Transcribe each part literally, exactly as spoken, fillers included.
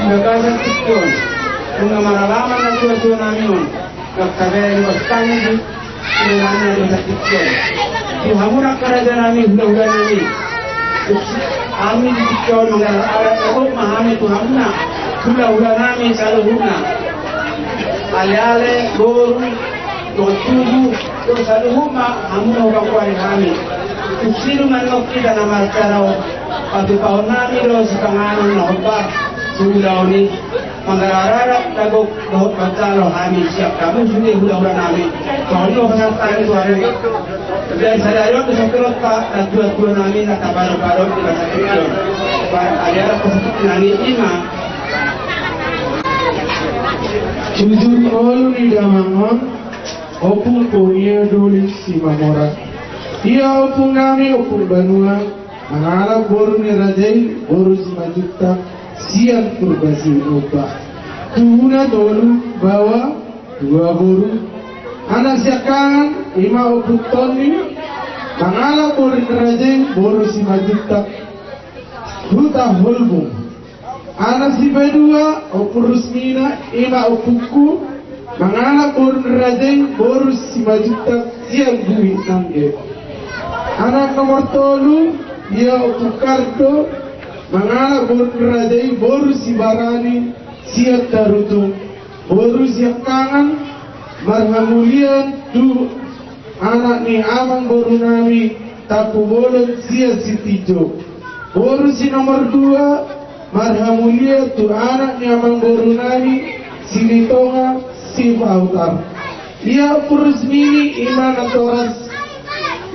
Bagasan tingki on, nunga maralaman natuatua nami on, nunga tabereng bastanggi di nami na dosa tingki on. Tu hamu angka raja nami, hulahula nami, hami di tingki on mangararak na gok ma hami tu hamuna hulahula nami saluhutna. Aleale, boru, dohot tubu, dohot saluhut ma hamu na hupakuali hami. Tusi do manang hita na marcara on, patupahon nami do sipanganon na hombar tu ulaon i. Mangararak na gok dohot manjalo hami sian hamu sude hulahula nami. Songon i ma pasahat nami tu hamu. Jadi sadari on do sahat tu natuatua nami na tabarubaru di bagasan tingki on. Aleale, pasahat nami i ma. Tutu olo ni damang on. Ompung Ponia Doli Simamora. Ia ompung nami, ompung banua, mangalap boru ni raja i, boru Simanjuntak, sian Purba Sinuba. Tubuna tolu, baoa, dua boru. Anak siangkangan, ima ompung Toni, mangalap boru ni raja i, boru Simanjuntak, Huta Holbung. Anak sipaidua, ompung Rusmina, ima ompungku, mangalap boru ni raja i, boru Simanjuntak, sian Bukit Nangge. Anak nomor tolu, ia ompung Kardo, mangalap boru ni raja i, boru Sibarani, sian Tarutung. Boru siangkangan, marhamulian tu anak ni amangboru nami, Tampu Bolon, sian Sitinjok. Boru si nomor dua, marhamulian tu anak ni amangboru nami, Silitonga, Sipahutar. Ia ompung Rusmini, ima natoras,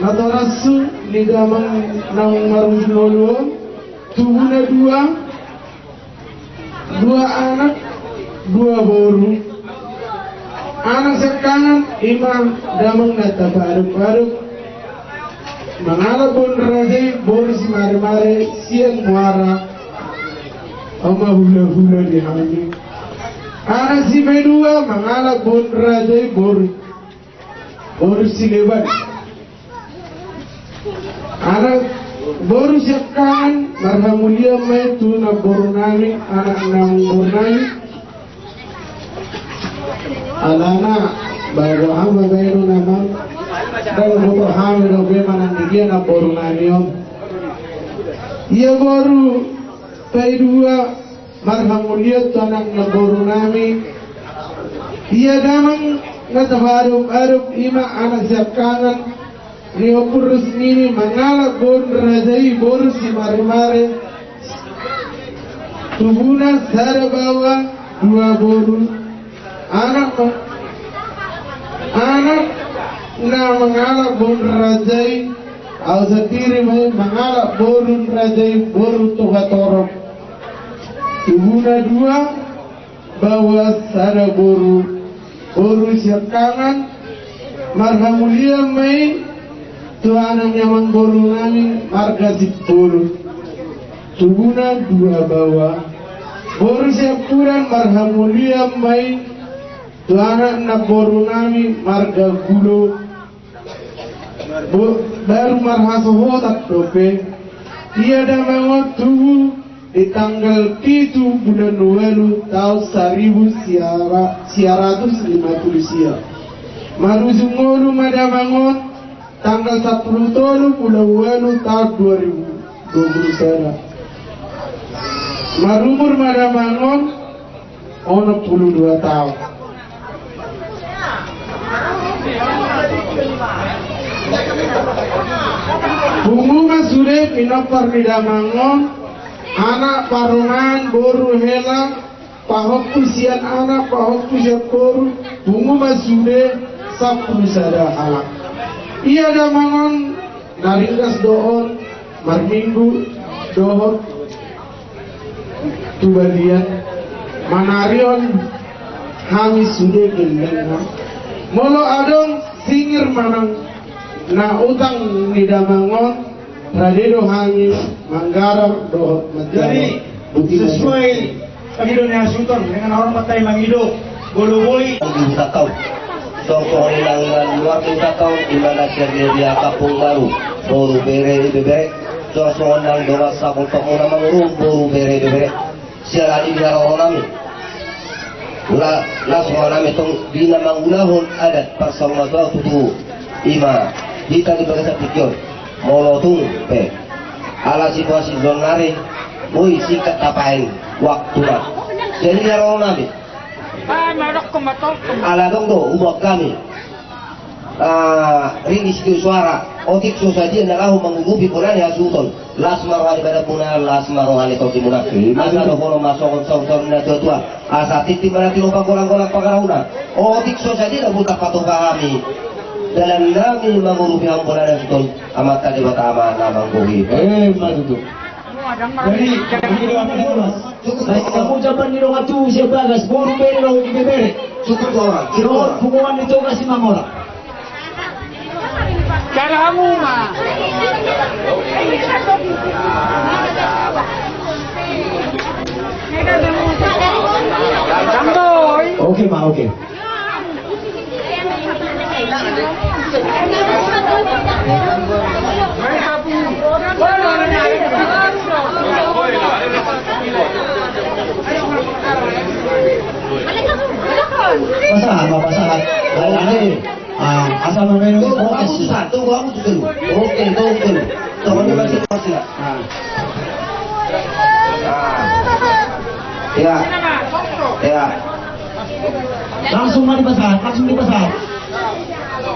natoras ni damang naung marujung ngolu on. Tubuna dua, dua anak, dua boru. Anak siangkangan, ima damang na tapaadop-adop, mangalap boru ni raja i, boru Simaremare, sian Muara. Ima hulahula di hami. Anak sipaidua, mangalap boru ni raja i, boru, boru Sileban. Anak boru siangkangan, marhamulian ma i tu namboru nami, anak namboru nami. Alana, bago hami baen nama, ndang boto hami dope manang di dia namboru nami on. Ia boru paidua, marhamulian tu anak namboru nami. Ia damang na tapaadop-adop, ima anak siangkangan ni ompung Rusmini, mangalap boru ni raja i, boru Simaremare. Tubuna sada baoa, dua boru. Anak ma-, anak na mangalap boru ni raja i, au sandiri ma i mangalap boru ni raja i, boru Togatorop. Tubuna dua, baoa sada boru, boru siangkangan, marhamulian ma i tu anak ni amangboru nami marga Simbolon. Tubuna dua baoa, boru siampudan, marhamulian ma i tu anak namboru nami marga Gulo. Bo-, baru marhasohotan dope. Ia damang on tubu di tanggal pitu bulan ualu taon saribu sia-, sia ratus lima pulu sia. Marujung ngolu ma damang on tanggal sampulu tolu bulan ualu taon dua ribu dua pulu sada. Marumur ma damang on onom pulu dua taon. Pungu ma sude pinompar ni damang on, anak parumaen, boru hela, pahompu sian anak, pahompu sian boru, pungu ma sude sampulu sada halak. Ia damang on na ringgas do on marminggu dohot tu balian, manarihon hami sude gellengna. Molo adong singir manang na utang ni damang on, rade do hami manggarar dohot manjalo. Jadi, sesuai pangido ni hasuhuton, dengan hormat hami mangido, molo boi. Di huta tau. Songon i nang na luar di huta tau, di mana sian dia kampung baru, boru bere ibebere. Songon nang dongan sakulturmuna mangurung, boru bere ibebere. Siala ni di haroro nami. Ula las ma nami tong di na mangulahon adat parsaulian tutu, ima hita di bagasan tingki on. Molo tung pe ala situasi saonari, boi singkat tapaeng waktuna. Jadi di haroro nami, ala dong do huboan hami, ah, rilis ni suara, otik so sadia na laho mangurupi bona ni hasuhuton. Las ma roha ni badanmuna, las ma roha ni tondimuna. Ima tutu. Asa dohonon ma songon saur-saur ni na tua-tua: Asa tintin ma na tinopa, golang-golang pangarahutna. Otik so sadia na boi tapatupa hami dalan nami mangurupi hamu bona ni hasuhuton, Amanta Debata ma na manggohi. Ima tutu. Jadi, jadi, Cukup. Sai hamu jamban ni dongan tubu sian bagas, boru, bere dohot ibebere. Cukup dua orang, cukup dua orang. Punguan ni Toga Simamora. Cara hamu ma. Oke ma, oke. Pasahat ma, pasahat. Baik, baik. Ah, asal ma main. Tunggu, aku tuh satu, aku tuh dulu. Oke, tunggu dulu. Tunggu dulu, masih, masih. Ah. Ah. Ya. Ya. Langsung ma dipasahat, langsung dipasahat.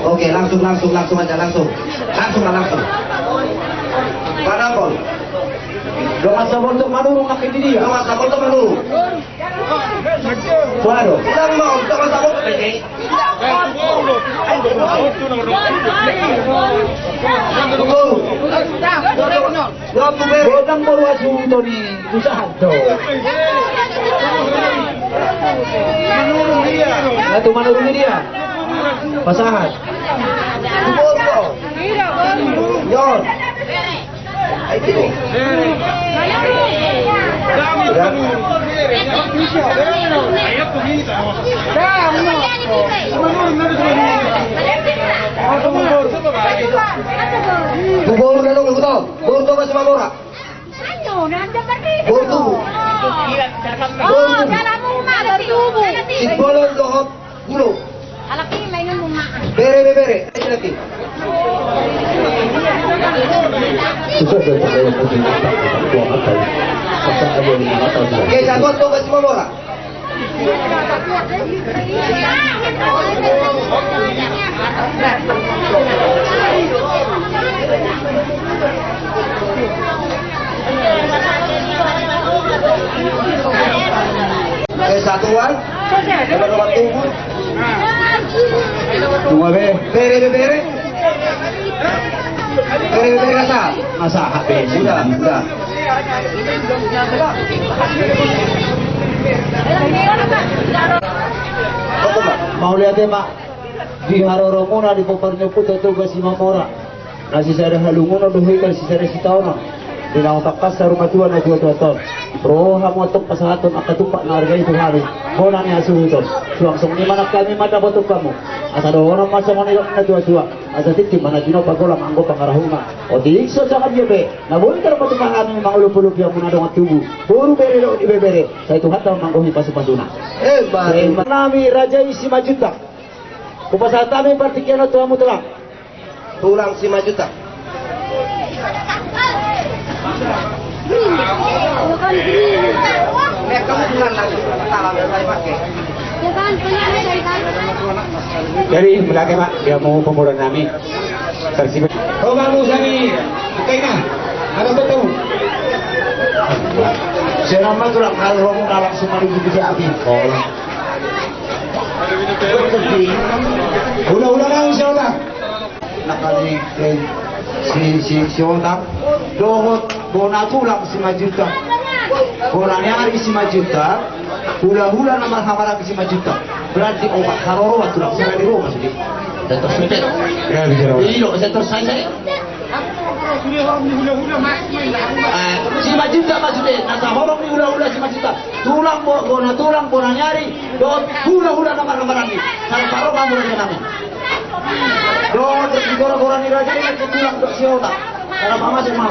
Oke, langsung, langsung, langsung aja, langsung. Langsung lah, langsung. Mana, Pol? Dongan Saboltok Manurung, makin di dia. Dongan Saboltok Manurung. Waduh. Tenang, mau, dongan Saboltok. Tunggu. Godang boru hasuhuton i, usaha do. Na tu Manurung i dia. Pasahat. Nyor. Ayo, tu boru na dong, tu boru. Boru Toga Simamora. Boru tubu. Boru tubu. Simbolon dohot gulo. Bere, bebere. Oke, satuan Toga Simamora. Eh, satuan. Coba, coba, tunggu. Tunggu, be. Bere, be, bere. Bere, bere, rasa. Masa, H P. Sudah, sudah. Mauliate ma. Di haroromuna di pomparan ni ompunta Toga Simamora, na sisada halungunon do hita, sisada sitaonon. Di na umtangkas saur matua na tuatua on, ro hamu antong pasahathon angka tumpak na arga i tu hami, bona ni hasuhuton. Suang songon i ma nang hami mandapothon hamu. Asa dohonon ma songon nidok ni na tuatua: Asa tintin ma na tinopa, golang anggo pangarahutna. Otik so sadia pe na boi tarpatupa hami mangolopolopi hamuna dongan tubu, boru, bere dohot ibebere, sai Tuhanta ma manggohi pasupasuna. Emma. Emma. Nami raja i Simanjuntak. Hupasahat hami partingkian on tu hamu, Tulang. Tulang Simanjuntak. Jadi, mauliate ma di hamu pamoruon nami. Tersibat. Toga musa ni. Oke, nah. Ada betul. Sian ma, Tulang, kalau ro na langsung mari di api. Oh. Hula-hula nami Sihotak. Nangkin, eh, si, si, Sihotak dohot bona tulang Simanjuntak, bona ni ari Simanjuntak, hula-hula na marhahamaranggi Simanjuntak. Berarti opat haroroan, Tulang, sala di Roma sude. Setor sude. Ya, bisa Roma. Iya, setor saya, saya. Eh, Simanjuntak ma sude, na sahorong ni hula-hula Simanjuntak. Tulang bo-, bona tulang, bona ni ari, dohot hula-hula na marhahamaranggi. Sai paro ma mura nami. Dohot di gora-gora ni raja i, Tulang dohot Sihotak. Sai pamasuk ma.